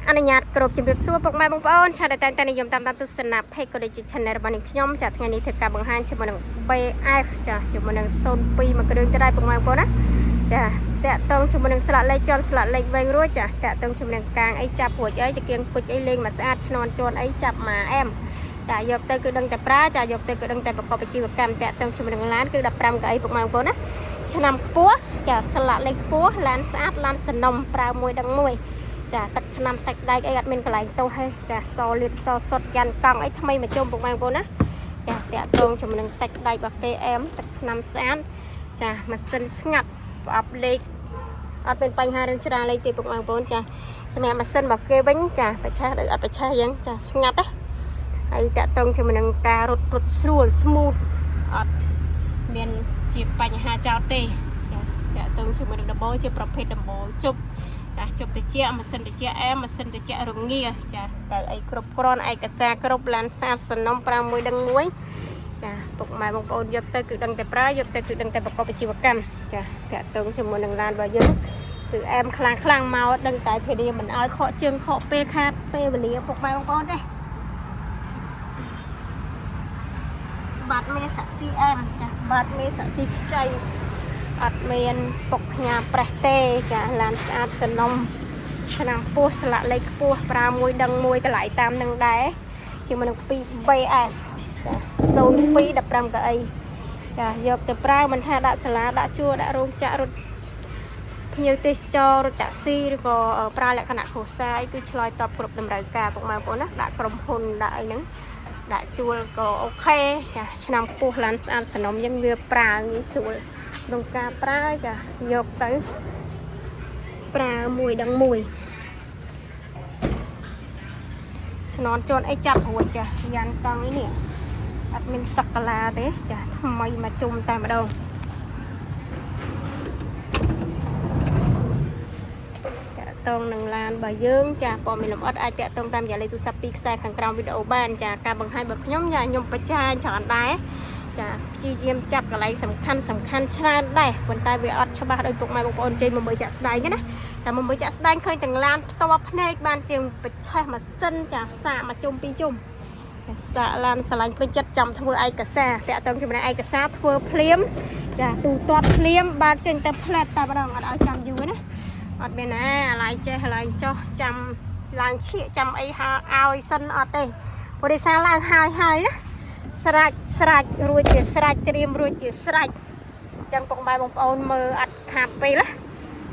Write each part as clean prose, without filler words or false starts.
អនុញ្ញាតគ្រប់ជំរាបសួរពុកម៉ែបងប្អូនឆាតតែតែនិយមតាមដានទស្សនា page ក៏ដូចជា channel របស់នាងខ្ញុំចាថ្ងៃនេះធ្វើការបង្ហាញជាមួយនឹង BF ចាជាមួយនឹង02មួយគ្រឿងទៅដែរពុកម៉ែបងប្អូនណាចាតាក់តងជាមួយនឹងស្លាកលេខជាន់ស្លាកលេខវែងរួចចាតាក់តងជាមួយនឹងកាងអីចាប់រួចអីចង្គៀងពុជអីលេងមកស្អាតឆ្នន់ជន់អីចាប់មកអែមចាយកទៅគឺដឹងតែប្រើចាយកទៅគឺដឹងតែប្រកបអាជីវកម្មតាក់តងជាមួយនឹងឡានគឺ15កៅអីពុកម៉ែបងប្អូនណាឆ្នាំខ្ពស់ចាស្លាកលេខខ្ពស់ឡានស្អាតឡានសនំប្រើមួយដឹងមួយ ចាទឹកថ្នាំសាច់ដែកអីអត់មានកន្លែងទោសហេចាសលៀតសសុតយ៉ាន់កង់អីថ្មីមកជុំពុកម៉ែបងប្អូនណាចាតាក់តងជាមួយនឹងសាច់ដែករបស់ KM ទឹកថ្នាំស្អាតចាម៉ាស៊ីនស្ងាត់ប្រអប់លេខអត់មានបញ្ហារឿងច្រាលលេខទេពុកម៉ែបងប្អូនចាសម្រាប់ម៉ាស៊ីនរបស់គេវិញចាបច្ឆេះដូចអត់បច្ឆេះអញ្ចឹងចាស្ងាត់ណាហើយតាក់តងជាមួយនឹងការរត់រត់ស្រួល smooth អត់មានជាបញ្ហាចោតទេចាតាក់តងជាមួយនឹងដំបូលជាប្រភេទដំបូលជប់ ចាជប់តិចម៉ាស៊ីនតិចអែមម៉ាស៊ីនតិចរងាចាតើអីគ្រប់គ្រាន់ឯកសារគ្រប់ឡានស្អាតសនំ5មួយដឹងមួយចាពុកម៉ែបងប្អូនយកទៅគឺដឹងតែប្រើយកទៅគឺដឹងតែប្រកបអាជីវកម្មចាតាក់ទងជាមួយនឹងឡានរបស់យើងគឺអែមខ្លាំងខ្លាំងមកដឹងតែធានាមិនឲ្យខកជើងខកពេលខាតពេលវេលាពុកម៉ែបងប្អូនទេបាត់មេសាក់ស៊ីអែមចាបាត់មេសាក់ស៊ីខ្ចីអត់មានពុកផ្ញើប្រេះទេចាឡានស្អាតសនំ ឆ្នាំពោះស្លាកលេខខ្ពស់ប្រើមួយដឹងមួយតម្លៃតាមនឹងដែរជាមួយនឹង 2BF ចា02 15កៅអីចាយកទៅប្រើមិនថាដាក់សាលាដាក់ជួរដាក់រោងចក្ររត់ភ្ញៀវទេសចររត់តាក់ស៊ីឬក៏ប្រើលក្ខណៈគ្រួសារអីគឺឆ្លើយតបគ្រប់តម្រូវការពុកម៉ែបងប្អូនណាដាក់ក្រុមហ៊ុនដាក់អីហ្នឹងដាក់ជួលក៏ OK ចាឆ្នាំខ្ពស់ឡានស្អាតសនំយើងវាប្រើងាយស្រួលក្នុងការប្រើចាយកទៅប្រើមួយដឹងមួយ ឆ្នន់ជន់អីចាប់រួចចាយ៉ាន់កង់នេះនេះអត់មានសឹកកាឡាទេចាថ្មីមកជុំតែម្ដងតាក់តងនឹងឡានរបស់យើងចាព័ត៌មានលម្អិតអាចតាក់ទងតាមរយៈលេខទូរស័ព្ទពីរខ្សែខាងក្រោមវីដេអូបានចាការបង្ហាញរបស់ខ្ញុំចាខ្ញុំបច្ចាច្រើនដែរចាព្យាយាមចាប់កន្លែងសំខាន់សំខាន់ច្រើនដែរប៉ុន្តែវាអត់ច្បាស់ដោយពុកម៉ែបងប្អូនជ័យមកមើលចាក់ស្ដែងទេណាតែមកមើលចាក់ស្ដែងឃើញទាំងឡានផ្ទាល់ភ្នែកបានជាងបច្ឆេះម៉ាស៊ីនចាសាកមកជុំពីរជុំ ចាសាកឡានស្រឡាញ់ពេញចិត្តចាំធ្វើឯកសារតាក់ទងជាមួយឯកសារធ្វើភ្លាមចាទូទាត់ភ្លាមបាទចេញទៅផ្លែតតែម្ដងអត់ឲ្យចាំយូរណាអត់មានណាអាឡ័យចេះអាឡ័យចោះចាំឡើងឈៀកចាំអីហៅឲ្យសិនអត់ទេព្រោះដោយសារឡើងហើយហើយណាស្រាច់ស្រាច់រួចជាស្រាច់ត្រៀមរួចជាស្រាច់អញ្ចឹងពុកម៉ែបងប្អូនមើលអត់ខាតពេលណា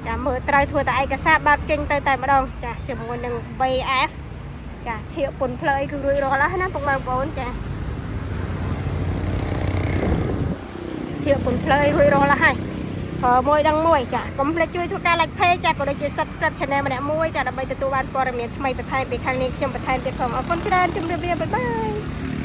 ចាមើលត្រូវធ្វើតែឯកសារបើកចេញទៅតែម្ដងចាជាមួយនឹង BF ចាឈៀកពុនផ្លូវអីគឺរួចរាល់ហើយណាពុកម៉ែបងប្អូនចាឈៀកពុនផ្លូវអីរួចរាល់ហើយព្រមួយដឹងមួយចាកុំភ្លេចជួយធ្វើការ like page ចាក៏ដូចជា subscribe channel ម្នាក់មួយចាដើម្បីទទួលបានព័ត៌មានថ្មីបន្ថែមពីខាងនេះខ្ញុំបន្ថែមទៀតផងអរគុណច្រើនជម្រាបលា bye bye.